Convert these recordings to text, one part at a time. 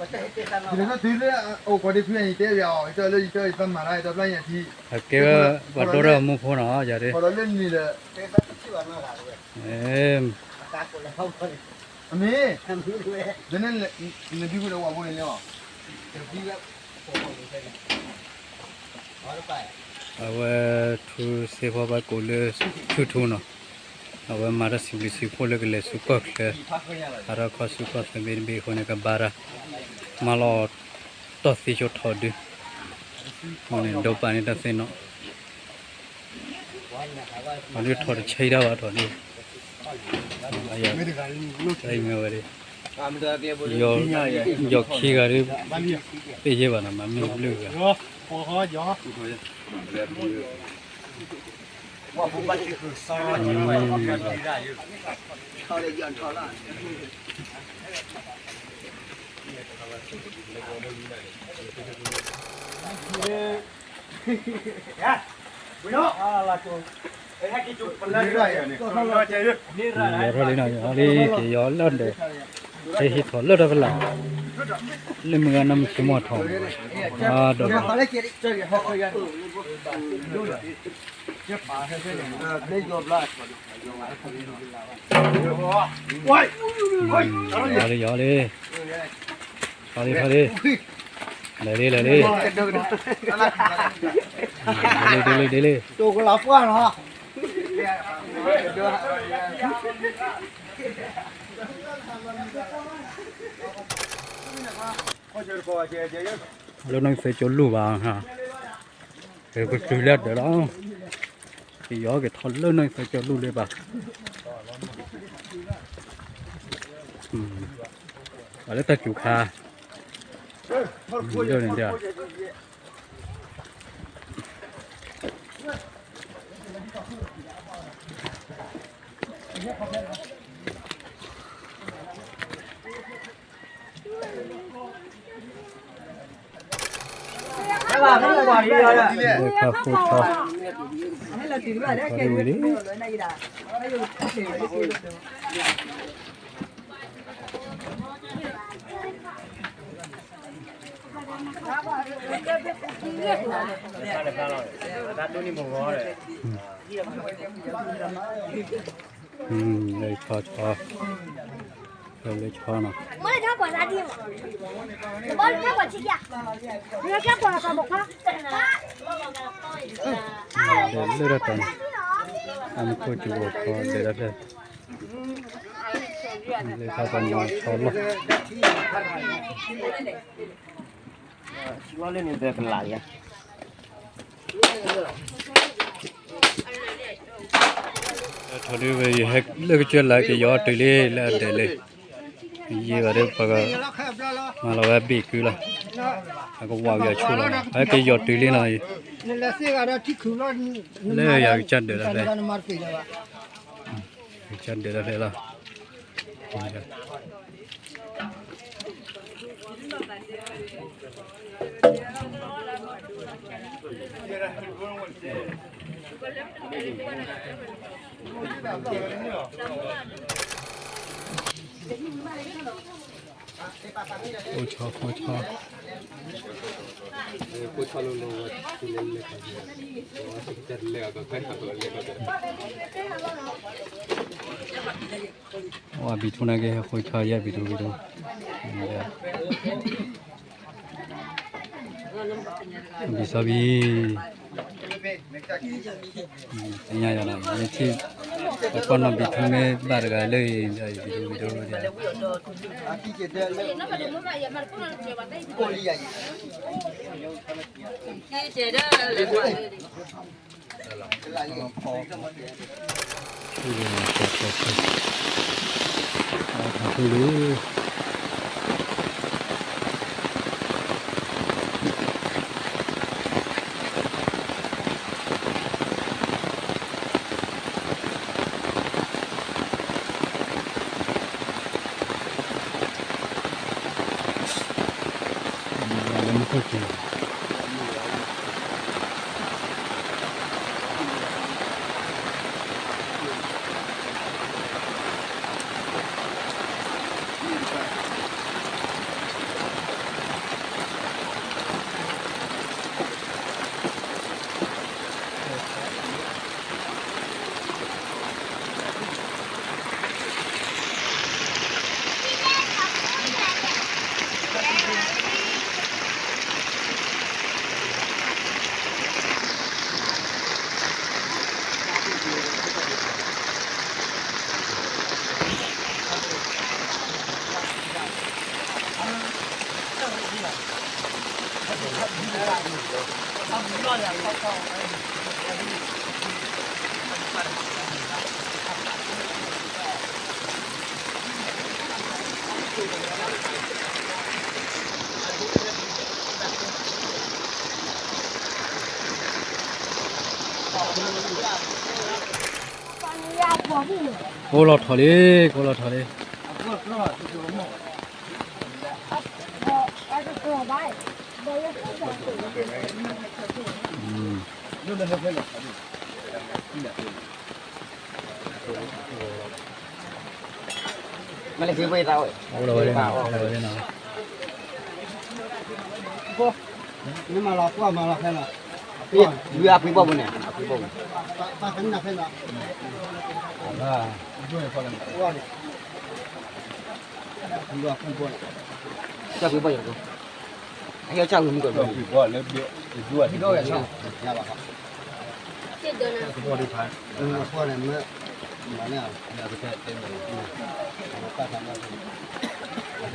ယလဲၤထီၣ်တုၤလၢအိၣ်ကီးဒ့ခွံအံၤ ယတဲဘၣ်အီၤ ယတဲလၢယတဲယသးမၤတၢ် ယတဘျါညါထံ အကဲဝဲ ပှၤဒိၣ်ထီၣ်အမူဖိနီၤ ယၤဒ် လၢနံၤဒီး အမ့ၢ် ဒ်န့ၣ် နဒုးဝဲဒီးဝဲဖိန့ၣ်လီၤ အဝဲထူစ့ဖီဘၣ်ကိးလၢ ထူထူနီၤ, အဝဲမၤတၢ်စံးဘျုးစံးဖှိၣ်လၢကလဲၤဆူကီၢ်ချၢ, ဟးထီၣ်ခီဆူကီၢ်ချၢဘ့ၣ်တဘ့ၣ်အဃိန့ၣ် ကဘါတၢ်, မၤလီၤတီၢ်သ့ဆိထီၣ်ဒု, အဃိန့ၣ် ဒိပာ်န့ၢ်တၢ်သ့ၣ်နီၣ်, အဒုထီၣ်တဆံတၢ်ဘၣ်ထီၣ်ဒု, အံၤမ့ၢ်ဝဲဒၣ် ယီၤခံဂၤဒု ပ့ၢ်ယဲဘၣ်နီၤ မၤမ့ၢ်ဘျုးဂၤ ယီၤထီၣ်လံနီၤ ယီၤလံ က့ၤယီၤလၢဒၢး, ဟဲဟံးထီၣ်လၢတၢ်ဖလၢ်, လၢမုၢ်ဂၤနီၢ်မုၢ်ဆ့ၣ်မီၢ်ထီၣ်, အဒီး ယီၤလံ ယီၤလံ, ထီၣ်လံ ထီၣ်လံ, လဲၤလံ လဲၤလံ, ဒ်လံ ဒ်လံ ဒ်လံ, လၢနီၢ်သဲကၠိလူၢ်ဘၣ်, ကတုၤလၢဒၢးလီၤ, ကယီၤက့ၤထီၣ်လၢနီၢ်သဲကၠိလူၢ်လၢဘၣ်, ပှၤလၢတၢ်စူၤခါ, ဒၢးန့ၣ်ဒၣ် လၢခါဃိထီ, ခါဃိထီဝံၤလံ. လၢဆီဆီ, လၢဆီနီၤ, လၢတၢ်တၢ်န့ၣ်, အမ့ၢ်ခိၣ်စူၤဂီၤခီဒဲးတၢ်ဖျၢၣ်, လၢဆီဆီနီၤဆီလီၢ် ထီၣ်ဒ်ဝဲ ယဟဲလၢကစၢၢ်လၢကယီၤတုၤလံလၢအဒဲးလံ, ယဲဘၣ်ဒီးပှၤကမၤလီၤဝဲဘ့ၣ်ကုလီၤ, အကဝးဝံၤအဆိလီၤ, ဟဲကယီၤတုၤလံနီၤ, လၢယၤကစၢ်ဒၢးတၢ်ဖဲ ကစၢ်ဒၢးတၢ်ဖဲလီၤ. ဃိဆီ ဃိဆီ ဝဲဘံထူနာ်က့ ဟဲဃိဆီယဲၢ်ဘံထူဘံထူ, ဘံစီဘံ, သ့ၣ်ညါယၤလီၤ မ့ၢ်ထံၣ်, ပှၤကွၢ်နီၣ်ဘံထူမ့ၢ်ဘၣ်တဂၤလၢအံၤ ဘံထူဘံထူ, ထူလံ, ကိးလီၤထီၣ်လံ, ကိးလီၤထီၣ်လံ. မ့ၢ်လၢဖဲဝဲတၢ်ဝဲ, မ့ၢ်လီၤကွၢ်မၤလီၤဖဲလီၤ, ဝံအပှ့ၤဘီၣ်ပူၤန့ၣ်, အပှ့ၤဘီၣ်ပူၤ, ပၢ်ကနၣ်ဖဲလီၤ, ဝံအပှ့ၤဘီၣ်န့ၣ်, ဝံအပှ့ၤဘီၣ်န့ၣ်, အဟဲဆၣ်ဝံမုၢ်ကီၢ်, ဝံအပှ့ၤဘီၣ်လၢဘီၣ်ဒိၣ်ဖး, လဲၤကီၢ်ဖဲအီၤဒီးထီၣ်ကွီၢ်ဒီး ဖျိ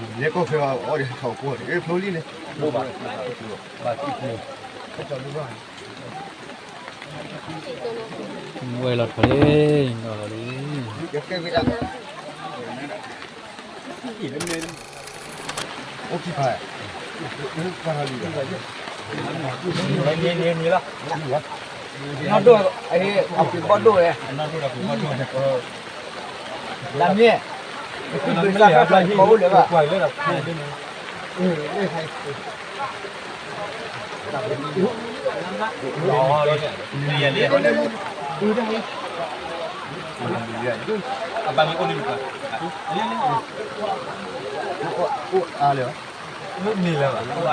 လံန့ၣ်, ဘၣ်, ဝဲလီၤထီၣ်လံ, လီၤလီၤလံ. အိၣ်ခံဖး, နံၤလီၤ, နီၢ်ဒိၣ်, အပှ့ၤဘီၣ်ဒိၣ်ဝဲ, လၢမ့ၢ်, ပသးဖျါဖျါန့ၣ် ပအိၣ်လၢၤဘၣ်, အဘၣ်မ့ၢ်အိၣ်န့ၣ်, အိၣ်အါလၢၤဘၣ်, မ့ၢ်လၢၤဘၣ်,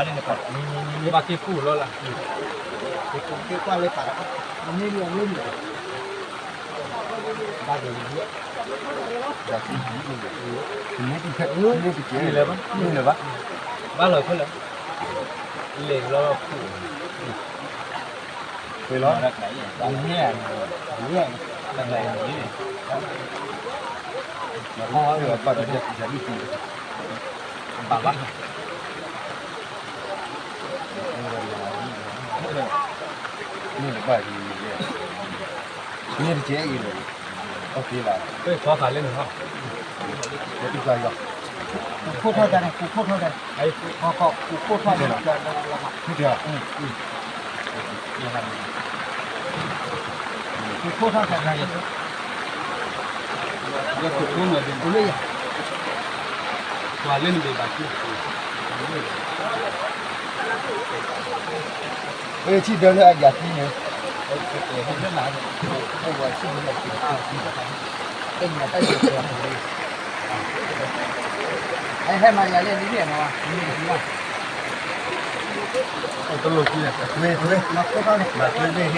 ဘၣ်က့ၤကူၣ်လီၤလၢ်, က့ၤကွၢ်လၢပာ်, မ့ၢ်လၢၤ, မ့ၢ်လၢၤ, ဘၣ်က့ၤ, မ့ၢ်တဖဲမ့ၢ်တကဲလၢၤဘၣ်, မ့ၢ်လၢၤဘၣ်, ဘၣ်လီၤဖဲလဲၣ်, လဲၤလီၤဖဲလဲၣ်, ဘၣ်ဘၣ်, မ့ၢ်တဘၣ်, မ့ၢ်တကဲအံၤလဲၣ်, အလီၤ, ပှၤဖးလၢန့ၣ်ဟီ, ကူၣ်ခိၣ်ထီၣ်တၢ်န့ၣ်, ကူၣ်ခိၣ်ထီၣ်တၢ်, ကူၣ်ခိၣ်ထီၣ်တၢ်, ကူၣ်ခိၣ်ထီၣ်တၢ်, ထံၣ်ဒၢလၢအယၤသံန့ၣ်, ဟဲမၤယၤလဲၣ်, တလိၣ်ကံ, မၤကွ့မ့ၢ်ဟဲ, မၤကွ့မ့ၢ်ဟဲလီၤ.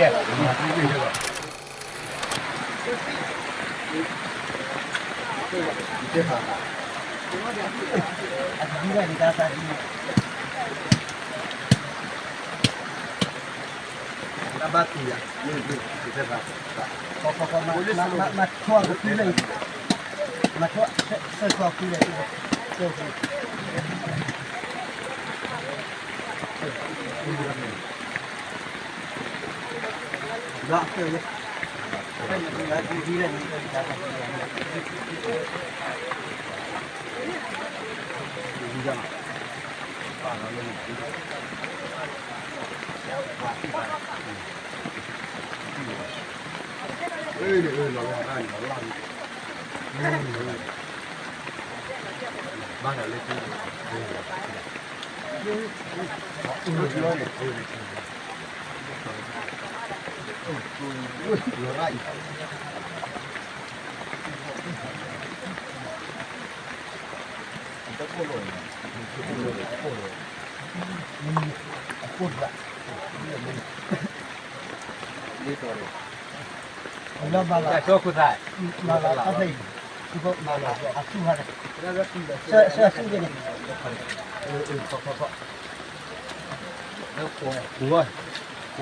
တၢ်ဘၣ်တံၢ်ယၤ, မ့ၢ်တံၢ်သ့ၣ်တဖၣ်, မၤထွဲကွံာ်လၢ, မၤထွဲ, ဆှၢထွဲကွံာ်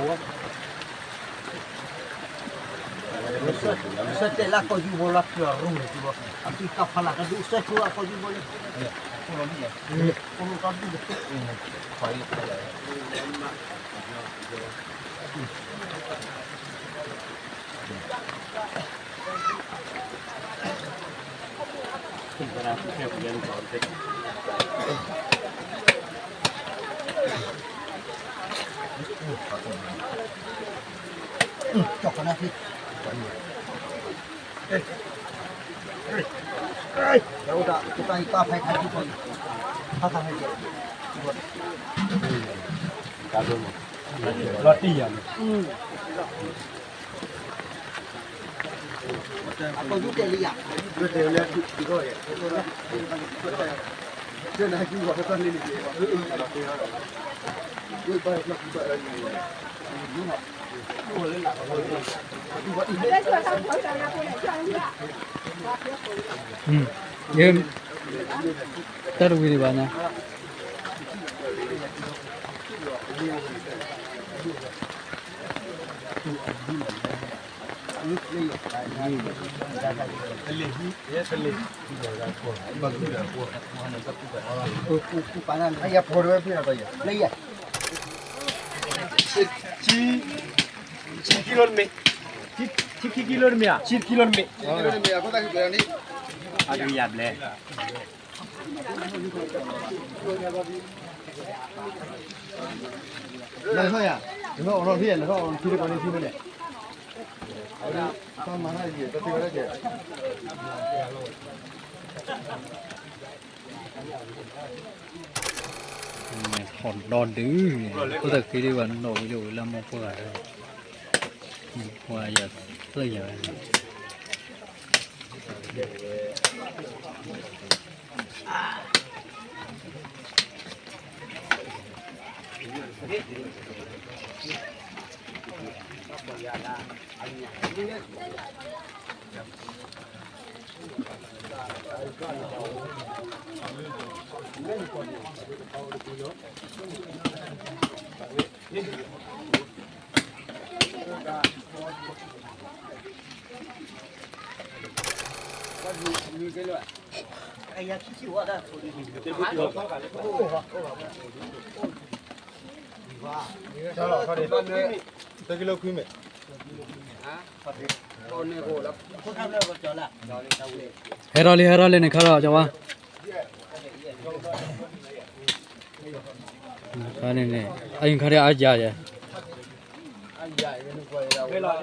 လၢ, ဆၢတဲာ်လၢကီၢ်ယူဘိလီၤ ပျီၢ်ရူၢ်န့ၣ် အသုတၢ်ဖီလာ်ကဒုးဆၢဆိလၢကီၢ်ယူဘိလၢ အိၣ်တၢ်ဒူၣ်တၢ် လီၤတံၢ်ယၤန့ၣ် တၢ်တဝံၤဒံးဘၣ်ညါ ဆံ ဆံခံကံလိတမ့ၢ်, ဆံခံကံလိတမ့ၢ်ဧါ, အတဂ့ၤယၤဘျဲၣ် ဟီၣ်ဒီဒုးန့ၣ် ဖိသၣ်ဃံဒံးဘၣ်နီၣ်ဝဲယိၣ်ဝဲလၢမိၢ်ပှၢ်ဂၤဒီး ပှၤယၤသ့ၣ်ညါဝဲ ဟဲထီၣ်လံ ဟဲထီၣ်လံန့ၣ် ခါထီၣ်ကဝါ ခါန့ၣ်န့ၣ် အအံၤခါဒံးအါယၤယဲ အိၣ်တ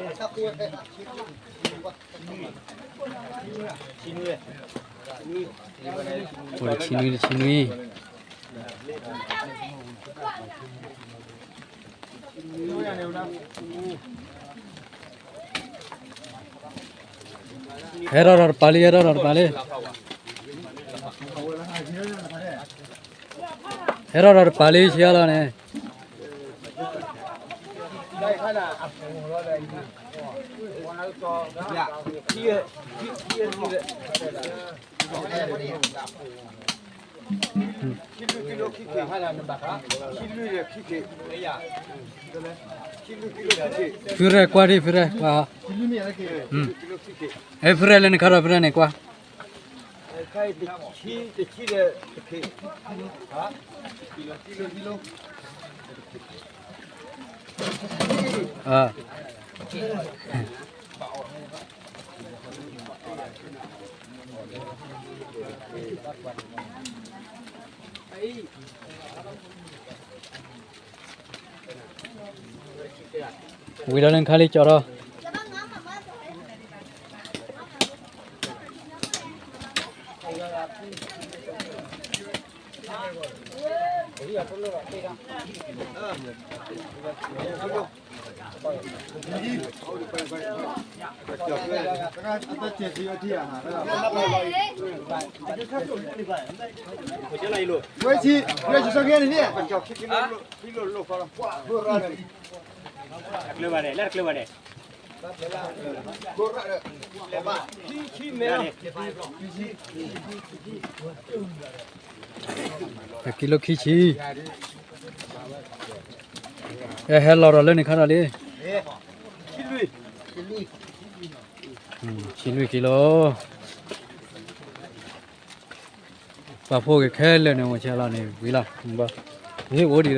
ဆံနွံ တဆံနွံ ဟဲထီၣ်ဒီးတပၤလံ ဟဲထီၣ်ဒီးတပၤလံ ဟဲထီၣ်ဒီးတပၤလံ ဆံးအါလီၤန့ၣ် ဖုရဲၣ်ကွၢ်ဒံး ဖုရဲၣ်ကွၢ် အဲ ဖုရဲၣ်လၢနခါထီၣ် ဖုရဲၣ်န့ၣ်ကွၢ် ဝံၤဒီးလၢနခါလံကၠီၤထီၣ် ဝဲဆံ ဝဲဆံ တကျၢၤဘၣ်န့ၣ် လၢတကျၢၤဘၣ်န့ၣ် ကံလိခံဆံ ဟဲလီၤဒီးလၢန့ၣ်ခါဒီးလံ ဆံလွံၢ်ကံလိ ပှၤဖိဂ့ၤခဲလၢာ်န့ၣ် ဝဲဆဲးလီၤန့ၣ် ဝံၤလီၤ ဟ့ၣ်အိၣ်ဒံးဒီး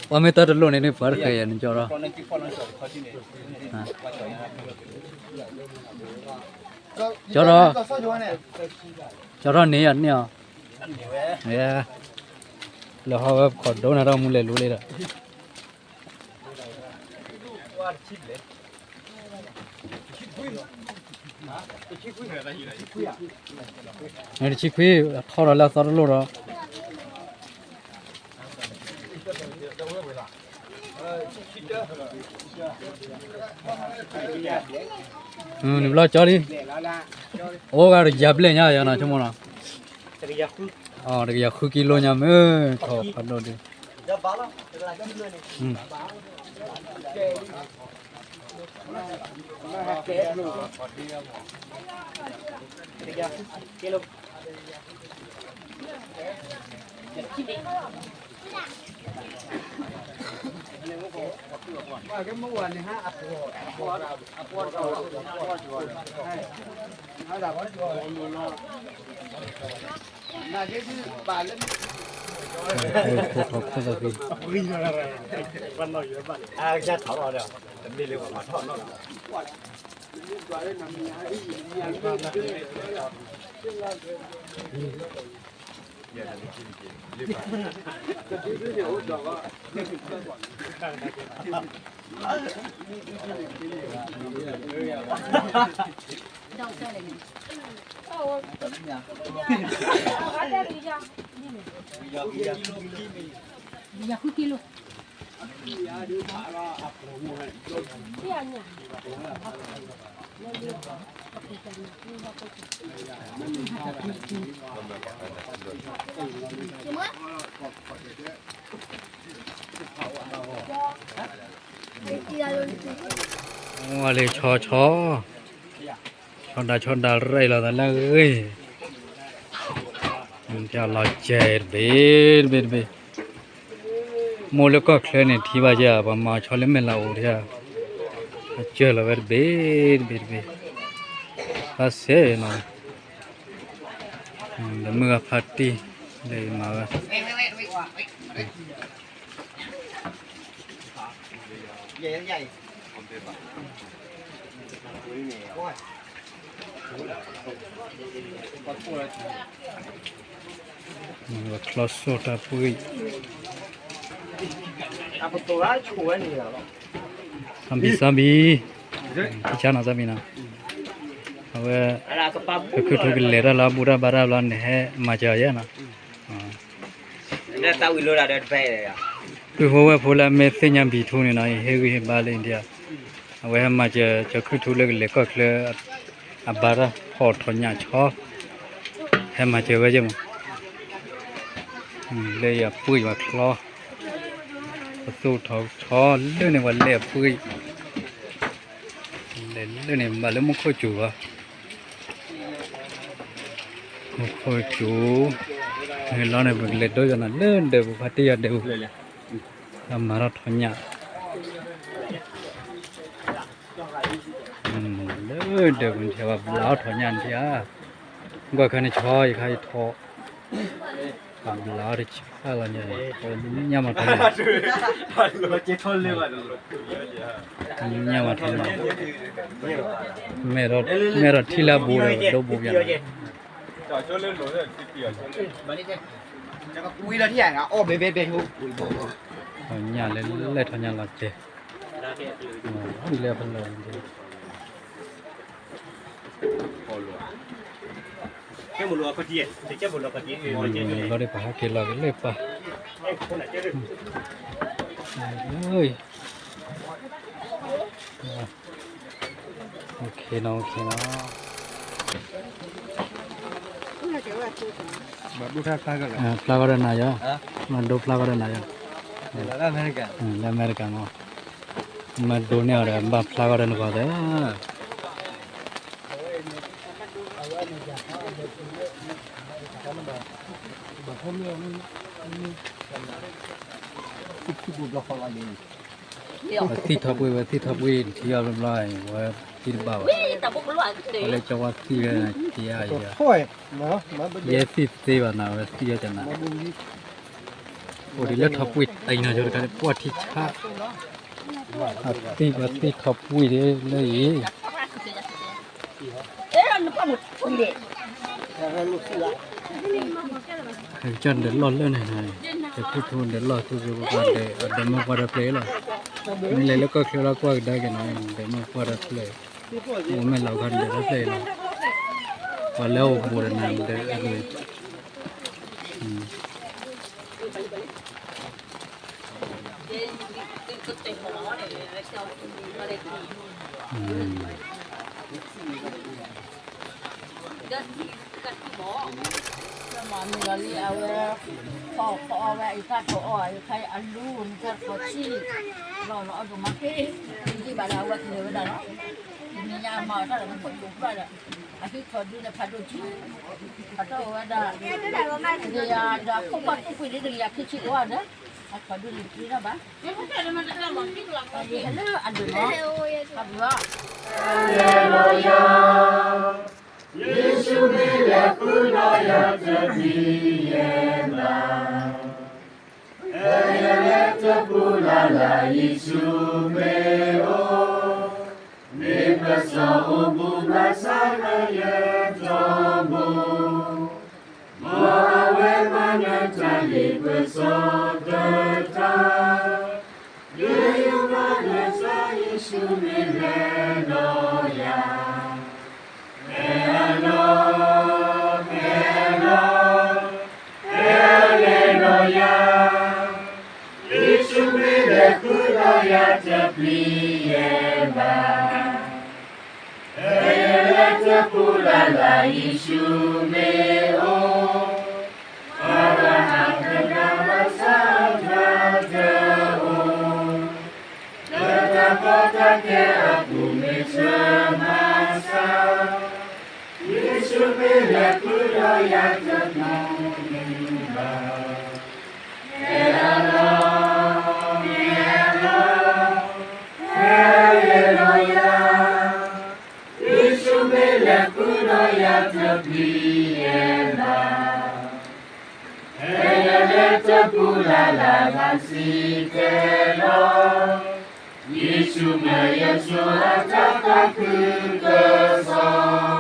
ပှၤမ့ၢ်တၢ်တလိၣ်န့ၣ် နပှၤတဃဲၤယၤနကၠီထီၣ်, ကၠီထီၣ်, ကၠီထီၣ်န့ၣ်ယၤန့ၣ်အီၤ, လၢဟီဝဲပခီၣ်ဒိနၤထီၣ်မူလဲၤလူလံဒီး တဆံခွံ, ထီၣ်ဒီးလၢအသီတလိၣ်ဒီး, နဘျီကၠီလံ, အိၣ်ဂၤတယၤဘျဲၣ်ညါယၤနီၤ ဆိကမိၣ်နီၤ, တကယၤဃုကံလိညါမ့ၢ် ထီၣ်ဖးဒိၣ်ဒံး ဝဲလံ ဆီဆီ, ဆီဒၣ်ဆီဒၣ်ရဲၣ်လီၤသးလၢအဂ့ၤ, လီၤစဲၤတဘ့ၣ်တဘ့ၣ်တဘ့ၣ်တဘ့ၣ်, မိၢ်လၢကီၢ်ချၢန့ၣ်ထံၣ်ဘၣ်ယၤ ပှၤမၤဆီလၢမဲၢ်လးအိၣ်ဒၣ်, အစၢၤလီၤဝဲတဘ့ၣ်တဘ့ၣ်တဘ့ၣ်, ဘၣ်စဲးနီၤ, ဒီးမုၢ်ဂၤဖါတံၢ်, ဒီးမၤဝဲ ချီစိၣ်တၢ်ပှံၢ်, သးဘံၣ်သးဘံၣ်, ထံဆါနီၤသးဘံၣ်နီၤ, အဝဲ ပခုၣ်ထူကလဲၤတၢ်လၢအဘူၣ်တၢ်ဘါတၢ်ဘျီန့ၣ် ဟဲမၤစၢၤယဲနီၤ ပုၢ်ဖိဝဲၢ်ဖိလၢအမ့ၢ်သ့ၣ်ညါဘံၣ်ထူန့ၣ်နီၤ အံၤဟ့ၣ်ဂံၢ်ဟ့ၣ်ဘါလၢအံၤဒံး, အဝဲဟဲမၤစၢၤ ကၠီၤခုၣ်ထူလၢကလဲၤကီၢ်ချၢ အဘါတၢ်ဖီၣ်ထီၣ်ညၣ်ဆီ, ဟဲမၤစၢၤဝဲယဲမး, လၢယပှ့ၤယွၤချီ, ပသူၣ်ထီၣ်ဆီလၢန့ၣ် ပှၤလဲၤအပှ့ၤ, လဲၤလၢန့ၣ် ဘၣ်လၢမူခိၣ်စူၤဘၣ် မူခိၣ်စူၤ, န့ၣ်လီၤန့ၣ် ပကလဲၤဒိယွၤနၤလၢဒၢးပူၤ ဖါတံၢ်ယၤဒၢးပူၤ, အမၤထီၣ်ထီၣ်ညၣ်, လၢဒၢးပူၤနထံၣ်ဘၣ် ဘျါထီၣ်ညၣ်နထံၣ်ဧါ, ကွၢ်ခါန့ၣ်ဆီ ယခါယထီၣ်, ဘျါတဆါလီၤညါ, ညၣ်မၤထီၣ်ညၣ်, ညၣ်မၤထီၣ်ညၣ်, မဲထီၣ်ထံၣ်လၢအဘူးဒီး ဒိဘူးယၤ, ဝံၤလီၤထံၣ်ယၤ အီၣ်ဘဲဘဲဘဲ, ထီၣ်ညၣ်လၢလဲၣ်ထီၣ်ညၣ်လီၤတဲာ်, လၢဖဲလဲၣ်, ဘျီဒီးပဟဲက့ၤလီၤက့ၤလၢပၢ်, အိၣ်ခ့နီၤ အိၣ်ခ့နီၤ, ဖျါဂီၢ်ဒီးနၤယၤ, မၤဒိဖျါဂီၢ်ဒီးနၤယၤ, လၢအမဲရကၤနီၤ, မၤဒိန့ၢ်အီၤဒီး ဘၣ်ဖျါဂီၢ်ဒီးနဂီၢ်သ့ၣ် ပသံၣ်ထီၣ်ပှ့ၤ ပသံၣ်ထီၣ်ပှ့ၤ ထံအီၤဘျီဘျီအံၤ ဝဲ သံတဘၣ်ဘၣ်, အဝဲလၢကၠီဝါသံဝဲန့ၣ် က့ၤအါအံၤ, ယဲသံသ့ဘၣ်နၤ အဝဲသံဝဲတနၤ, အိၣ်ဒံးလၢထီၣ်ပှံၢ်တံၤနီၤ ယိၤတခါန့ၣ် ပှၢ်ထံဆါ, အသံပှၤသံထီၣ်ပှံၢ်ဒံးလၢအံၤ ကၠီၣ်ဒၢးလီၢ်လၢန့ၣ်, တထူၣ်ထူၣ်ဒၢးလီၢ်ထူၣ်ထူၣ်ပှၤဒၢး အဒၢးမ့ၢ်ပှၢ်တဖျၢၣ်လီၤ, မ့ၢ်လဲၤလၢကီၢ်ချၢလီၤကွၢ်ကဒါက့ၤနီၤ ဒၢးမ့ၢ်ပှၢ်တဖျၢၣ်, အိၣ်မ့ၢ်လီၤခါဒၢးတဖျၢၣ်လီၤ, ပှၤလၢအိၣ်ဘူးဒီးနၤဒၢးအဂ့ၢ် မ့ၢ်ဒီးလံအဝဲ, ဖီအီၣ်ဖီအီၣ်ဝဲ အံၤဖးထီၣ်အီၣ် အံၤဖးအလူ မ့ၢ်ဖးထီၣ်ဆံ, လီၤလီၤအီၣ်ဒိၣ်မးက့, ယံာ်ဘၣ်ဒီးအဝဲကလဲၤဝဲဒၣ်လီၤ, တနံၤညါအမၤအီၤတၢ်ဒီးမ့ၢ်ခိၣ်ဒိၣ်ပှၢ်ဒီး, အဟံးထီၣ်ဒုန့ၣ်ဖးဒိၣ်ကံ, အတၢ်အိၣ်ဝဲဒၣ်, တကယၤဒီးခိၣ်ဖီၣ်တူၢ်ကွံာ်ဒ်တကယၤခံဆံအိၣ်ဒီး, အထီၣ်ဒုန့ၣ်တကံထီၣ်ဘၣ်, လၢအဒိၣ်လီၤ, ယ့ၣ်ၡူးမ့ၢ်လဲၤဃုာ်ဒီး ယၤတပျံၤယဲဘၣ်, ဖဲယလဲၤတပူၤလၢ်လၢ် ယ့ၣ်ၡူးမ့ၢ်အိၣ်, မ့ၢ်ပစီၤအိၣ်ဘူးဘၣ်ဆၣ်လၢယတၢ်အိၣ်မူ, မ်အဝဲမၤနၢၤတၢ်လံၤပစီၤတၢ်, ဒုးယမၤနၢၤတၢ် ယ့ၣ်ၡူးမ့ၢ်လဲၤဒီးယၤ, ဟဲလီၤ, ဟဲလီၤ, ဟဲလဲၤဒီးယၤ, ယ့ၣ်ၡူးမ့ၢ်လဲၤဃုာ်ဒီးယၤတပျံၤယဲဘၣ်, ဖဲယလဲၤတပူၤလၢ်လၢ် ယ့ၣ်ၡူးမ့ၢ်အိၣ်, အၤဘြၤဟၣ်တဂၤဘၣ်ဆၣ်တၢ်တအိၣ်, လၢတၢ်ကီတၢ်ခဲအပူၤမ့ၢ်ဆၢမၤစၢ်, ယ့ၣ်ၡူးမ့ၢ်လဲၤဃုာ်ဒီးယၤတပျံၤဘၣ်, ဟဲလီၤ, ဟဲလီၤ, ဟဲလဲၤဒီးယၤ, ယ့ၣ်ၡူးမ့ၢ်လဲၤဃုာ်ဒီးယၤတပျံၤယဲဘၣ်, ဖဲယလဲၤတပူၤလၢ်လၢ် ဘၣ်စံးတဲလီၤ, ယ့ၣ်ၡူးမ့ၢ်ယဆိၣ်အတၢ်သးခုကစီၣ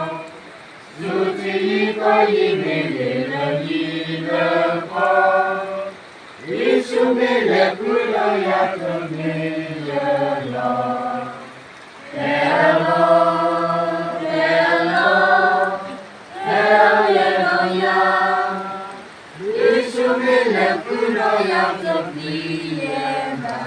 ်, ဆူတယံၤကီၢ်ယံၤမ့ၢ်ဂ့ၤ လၢဟံၣ်လၢဃီ, ယ့ၣ်ၡူးမ့ၢ်လဲၤဃုာ်ဒီးယၤတမ့ၢ်လၢလီၤ, ဟဲလီၤ, ဟဲလီၤ, ဟဲလဲၤဒီးယၤ, ယ့ၣ်ၡူးမ့ၢ်လဲၤဃုာ်ဒီးယၤတပျံၤယဲဘၣ်.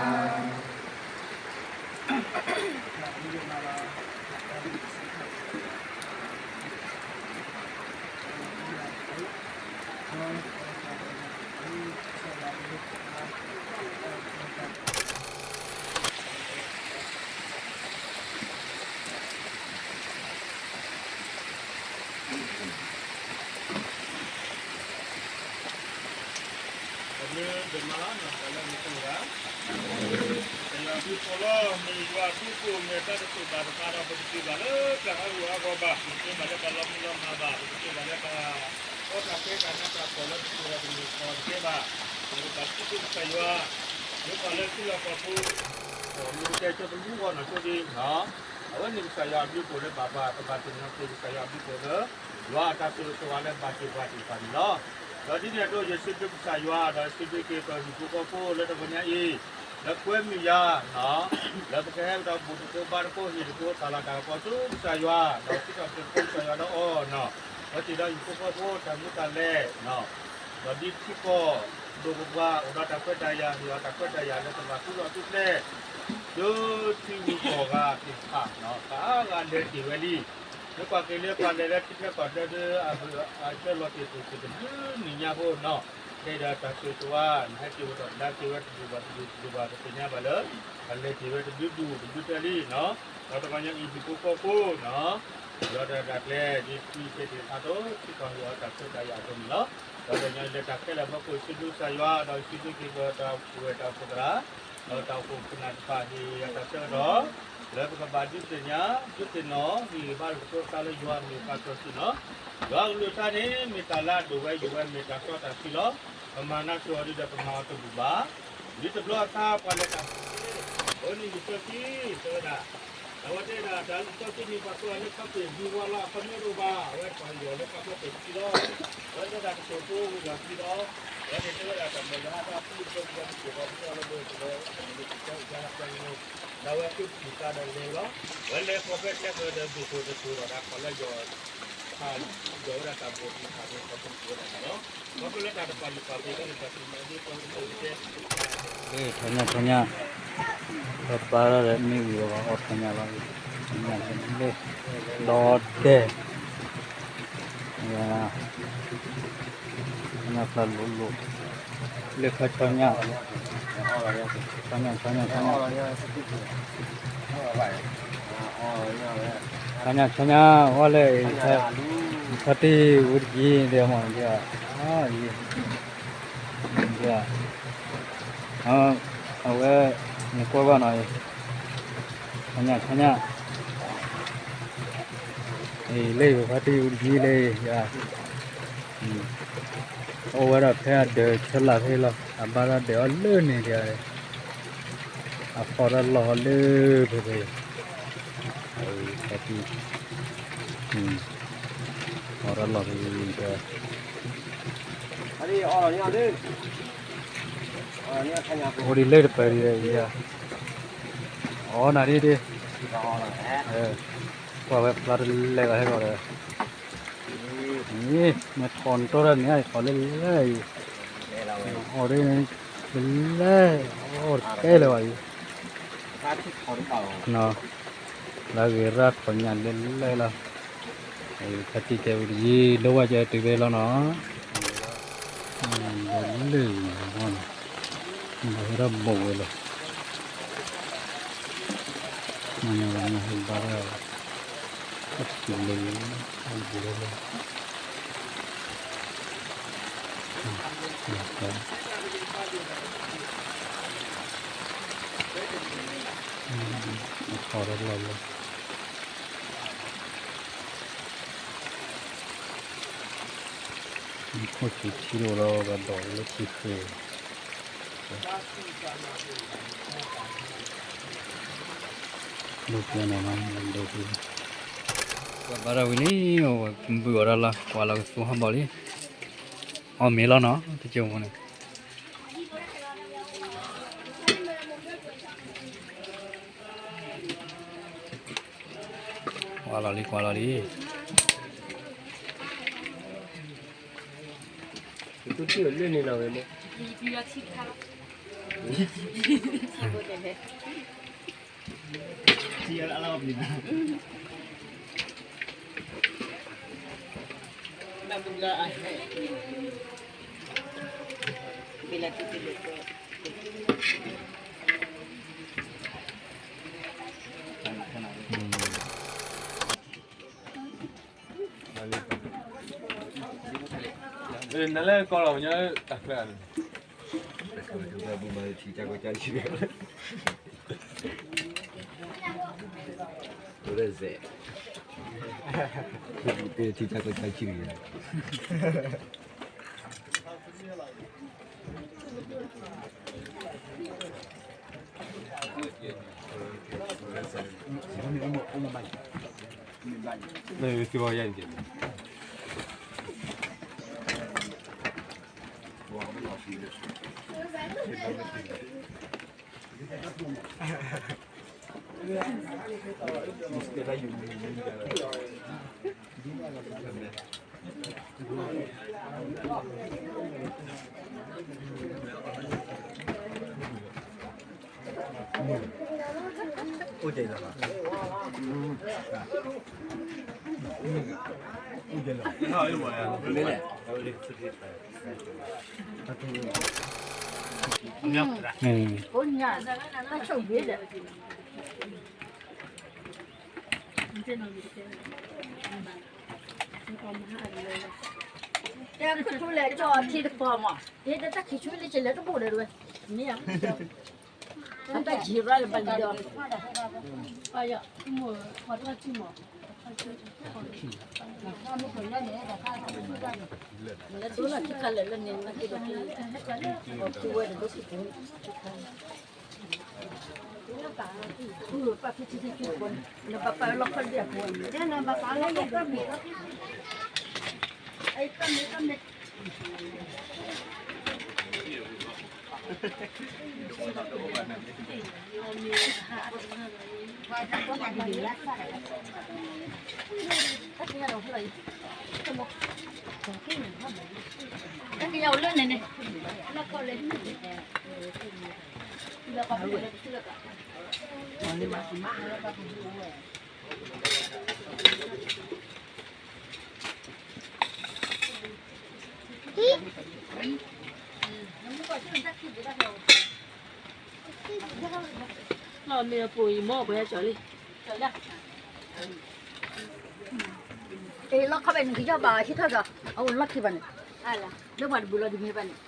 ပမ့ၢ်ဒိးမၤလီၤနၤလၢမူခိၣ်တဂၤ, ကစၢ်ယွၤအဘျုးအဖှိၣ်လီၤ, မ့ၢ်ယွၤအဘျုးအဖှိၣ် မ့ၢ်တၢ်တစိၤဘၣ်တဖၣ်ဒီး ပတသ့ဘၣ်လၢတၢ်ဟးဂူာ်ဟးဂီၤဘၣ်, ပတသ့ဘၣ်လၢတၢ်လီၤမုၢ်လီၤမၢ်ဘၣ်, ပတသ့ဘၣ်လၢတၢ်ကီတၢ်ခဲတၢ်နးတၢ်ဖှီၣ်လၢပကအိၣ်ဒီးတမ့ၢ်ကီတကဲဘၣ်, ပကဘၣ်စံးဘျုးကစၢ်ယွၤ, လၢပှၤလၢထံလီၢ်ကီၢ်ပူၤ, မ့ၢ်ကဲကၠိတမူဂီၢ်နီၢ်ကၠိဒံး, အဝဲန့ၣ်ကစၢ်ယွၤအဘျုးအဖှိၣ်လၢဘၣ်ပှၤ ပဘၣ်သ့ၣ်နီၣ်က့ၤကစၢ်ယွၤအဘျုးအဖှိၣ်လၢ ယွၤအတၢ်ဆိၣ်ဂ့ၤဆိၣ်ဝါလၢဘၣ်က့ၤပှၤသ့ၣ်တဖၣ်န့ၣ်လီၤ. ဒီးဒ်န့ၣ်အသိး ယစံးဘျုးကစၢ်ယွၤ ဒီးစံးဘျုးက့ၤပှၤဟံၣ်ဖိဃီဖိလၢတဂီၤညါအံၤ, လၢကွဲမုာ်ယၤ, လၢပကဟဲကဒီးဘူးတကိးဘါတကိးဟ့ၣ်တကိး သးလီၤတၢ်ကပီၤဆူကစၢ်ယွၤ, ဒီးစံးထီၣ်ပတြၢၤကစၢ်ယွၤဒီးအီၤ, ဒီးစံးဒီးဟံၣ်ဖိဃီဖိတၢ်မူတၢ်လဲၤ, ဒီးဒ်ထံကီၢ်ဒိၣ်ပပှၢ်အိၣ်ဒီးတၢ်ခွဲးတၢ်ယာ် ဟ့ၣ်အီၤတၢ်ခွဲးတၢ်ယာ်လၢကဘၣ်သူၣ်ထီၣ်ထူၣ်ဖျဲး လၢထံဂုၤကီၢ်ဂၤသ့ၣ်တဖၣ်, တၢ်အါဂၤလဲၤတ့ၢ်ဝဲလံ. မ့ၢ်ကွၢ်က့ၤလၢပှၤလဲၤလၢထံချၢကီၢ်ချၢဒီး အဘၢၣ်အဆၢလီၤတ့ၢ်ပူၤတဘျုးနံၣ်ညါဖိနီၤ, ခဲအံၤဒီးတၢ်ဆိၣ်ဂ့ၤဆိၣ်ဝါ နဟဲက့ၤအိၣ်ဒီးနဟဲက့ၤဝဲတဒူၣ်ဘၣ်တဒူၣ် တဒူၣ်ဘၣ်တသ့ၣ်ညါဘၣ်လၢ ပလဲၤတ့ၢ်ဝဲတဒူၣ်ဒူၣ်တဒူၣ်တၢၢ်လံနီၤ, ဒီးတဂီၤညါအံၤဟံၣ်ဖိဃီဖိနီၤ, ဒီးတၢ်ကျဲဒ်ထံသ့ၣ်တဖၣ်ဒီး ထံကီၢ်ဟ့ၣ်အီၤတၢ်ခွဲးတၢ်ယာ်အသိးန့ၣ်လီၤ. ဒီးတဂီၤညါအံၤလၢတၢ်ခဲလၢာ်အဖီခိၣ် စံးဘျုးကစၢ်ယွၤ ဒီးစံးဘျုးက့ၤပတၢ်အိၣ်ဖှိၣ်ဝဲၢ်တၢ်အိၣ်ဖှိၣ်သရၣ် ဒီးတၢ်အိၣ်ဖှိၣ်ကနၣ်တဖၣ်ဟ့ၣ်ဝဲယၤတၢ်ဆၢကတီၢ်, ဒီး လၢပကဘၣ်ဒုးသ့ၣ်ညါ ဒုးသ့ၣ်နီၣ် ဂံၢ်ဘါတကထိအသးလၢယွၤအမ့ၢ်ပှၤစီဆှံလီၤ. ယွၤအကလုၢ်ကထါန့ၣ် မ့ၢ်တၢ်လၢအဒိၣ်ဝဲယိာ်ဝဲ မ့ၢ်တၢ်စီတၢ်ဆှံလီၤ. ပမၤနၢ်က့ၤအီၤဒ်ဒီးပမၤအီၤတဘူၣ်ဘၣ်. ဒ်တဘျီအသးပှၤလဲၤတၢ်ဖိသ့ၣ်, အဝဲန့ၣ်ယွၤစီဆှံတဲဝဲဒၣ်, အဝဲတဲဒၣ်တၢ်လၢစီဆှံန့ၣ် ပှၤကိးဂၤလၢခီဖျိဒုးဝါလီၤ အခီပညီတအိၣ်ဘၣ်, အဝဲပှၤယိာ်လၢခီဖျိတၢ်ဆှံလီၤ. အဝဲတဲဒၣ်ကတိၤဖိဝံၤလီၤဆှံလီၤ. အဝဲန့ၣ်တဲဝဲဒၣ်တၢ်မၤလၢဟါတၢ်ဖုၣ်ဖိကီၢ်ဖိကီၢ်ဖိလၢဒိၣ်ကလၢ ဒီးဝဲက့ၤပူၤသးဒီးလဲၤလီၤ. ဝဲလဲၤခီဖျိတဲဃၢၤဒီးဒိၣ်ခိၣ်တခိၣ်ဒီးတၢ်ခီၣ်လၢယီၤ, ဖးယီၤဝဲဒၣ်တၢ်ဘိၣ်တံၢ်ဖးန့ၣ် ခီဖျိဝဲဒၣ်န့ၣ်လီၤ. ခီဖျိလၢတၢ်တပာ်လုၢ်ပာ်ပှ့ၤလၢတၢ်စူၢ်နာ်ဒ် လၢထီၣ်ညၣ်ထီၣ်ညၣ်, ပဘါထီၣ်ဒီးမ့ၢ်ဝံၤဒီးအီၣ်ထီၣ်ညၣ်လီၤ, ထီၣ်ညၣ်လၢ ဒီဒဲး, ထီၣ်ညၣ်ဖျါလိၤလိၤ, လၢခီဆီညၣ်, ဆီညၣ် ဆီညၣ် ဆီညၣ်, ဆီညၣ် ဆီညၣ် အီၣ်လၢ ခီတံၢ်ဝံၤတက့ၢ် ဒဲးမီၢ်ဒဲး, အဝဲ နကွၢ်ဘၣ်နီၤ, ဆီညၣ် ဆီညၣ်, လၢယိၤခီတံၢ်ဝံၤတက့ၢ်လၢ အိၣ်ဝဲဒၣ်ဖဲအဒၢးဆၢလာ်ဖဲလီၤ, အဘၣ်တၢ်ဒၢးအီၤလၢန့ၣ်ဒဲး, အဖီၣ်တၢ်လီၢ်လၢဖဲဖဲ, ခီတံၢ်, ဖီၣ်တၢ်လီၢ်ဖဲဖဲ, အိၣ်ဒ်လၢတပၢၢ်ဒံး, အီၣ်နၤဒ်ဒ်, ကွၢ်ဝဲဖျါတလဲလီၤဟဲကီးဒီး, မ့ၢ်ထီၣ်နတီတၢ်န့ၣ် ထီၣ်လၢလဲၣ်အံၤ, အီၣ်ဒ်န့ၣ် တလဲၣ်, အီၣ်တကဲလၢၤဘၣ်အံၤ, လၢဂ့ၤရၣ်ထီၣ်ညၣ်လၢလဲၣ်လီၤ, ခီတံၢ်ကဲဝံၤတယံၤ ဒိဝဲကဲတုၤဖဲလီၤနီၤ, လၢလဲၣ်အံၤ, ဘၣ်ဝဲဒၣ်ဘိးဝဲလီၤ, မ့ၢ်ဘၣ်ဟဲဘၣ်ဒၣ်, အဆူၣ်လၢ ထီၣ်လီၤလီၤ, ခိၣ်ဆူၣ်ထံလိာ်လီၤ ပဒိးလၢထံဃဲ, ဒိၣ်ကျဲန့ၣ်လီၤ, ဒိၣ်ကျဲ, ပှၤဘါထီၣ်ဝံၤလံ, ဘုၣ်အီၤဒၣ်လီၤ, ကွၢ်လီၤကသူဟီၣ်ဘီလံ, အီၣ်မ့ၤလီၤနီၤ တကၠိဖိန့ၣ် ကွၢ်လီၤလံ ကွၢ်လီၤလံ, လၢန့ၣ်လီၤဝဲမ့ၢ်, နလဲၤကီၢ်လီၤ ပညီတၢ်ချၢန့ၣ်, ထံကီၢ်ကီၢ်ဆံး, ထံကီၢ်ကီၢ်ဆံး, တဲခူၣ်ထူလဲၤကၠီထံတပီၤမး, ယတၢ်ခံဆူလံ ကလဲၤတဘိၣ်ဒီးဝဲ, မ့ၢ် တၢ်ယံၤရၣ်လၢဘၣ်လံဒီး လၢဒိလၢ်ခံခါလၢာ်လၢန့ၣ် နက့ဒိးက့ၤ အီၤက့ၤဝဲဒီးဒိၣ်က့ၤပူၤ တၢ်ကယၤအိၣ်လၢန့ၣ်န့ၣ် လၢကီၢ်လၢ လီၤမ့ၢ်အပူၤအံၤမ့ၢ်ပှဲၤဟဲကၠီၤလံ အ့ၣ် လီၢ်ခီဘဲန့ၣ် ကယီၢ်ဘၣ်ဟံးထီၣ်ကီး အအိၣ်လီၢ်ခံဘၣ်န့ၣ် လၢပှၤတဘုလီၤဒ်မ့ၢ်ဘၣ်န့ၣ်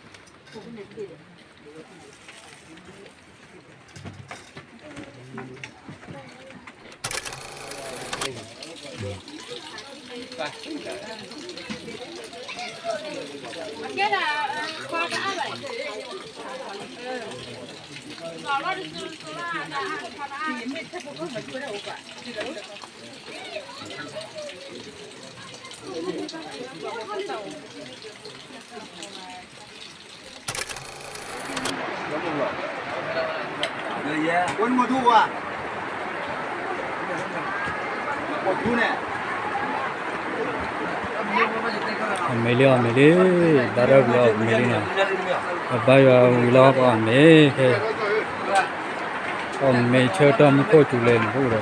အမ့ၢ်လံအီၤမ့ၢ်လံ, ဘၣ်ဒၣ်ဝံၤအီၤမ့ၢ်လံနီၤ, အဘါယွၤဝံၤလီၤပှၤအီၤမ့ၢ်ဖဲ, အီၤမ့ၢ်ဆၢကတီၢ်မူခိၣ်စူၤလဲၣ်န့ၣ်အိၣ်ဒ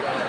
ီး